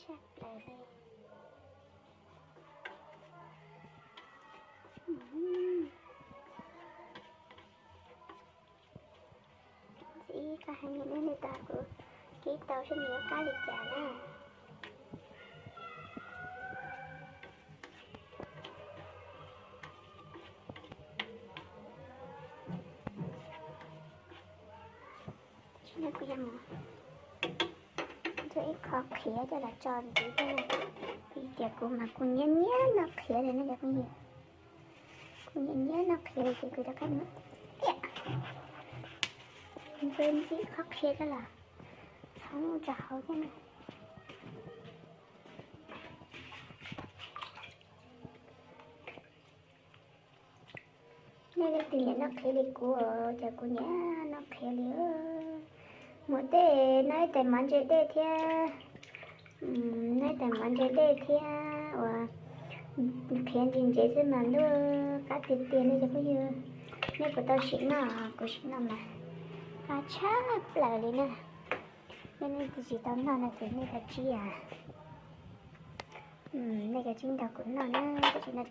Tshaj plaws li. Ntxim qab heev li, nej tos kuv kib tau seb nws yuav qab li cas na. Tam sim no kuv yuav mus ntxuav ib qho qhiav coj los tso ntxiv thiab na, vim tias kuv mas kuv nyiam nyiam noj qhiav li ne cov phooj ywg. Kuv nyiam nyiam noj qhiav li ces kuv rov qab mus ntxuav ntxiv qhov qhiav coj los txhoov rau hauv thiab na. Nej leej twg nyiam noj qhiav li kuv, ces kuv nyiam noj qhiav li. Mus tej noj ib tais mov ntse dej thiab, noj ib tais mov ntse dej thiab uas qhiav ntse ntsev xwb mas ntuj qab tiag tiag li cov phooj ywg. Nej puas tau sim noj? Kuv sim noj mas qab tshaj plaws li na. Nej leej twg tsis tau noj no ces nej kav tsij, nej kav tsij nrog kuv noj na. Tam sim no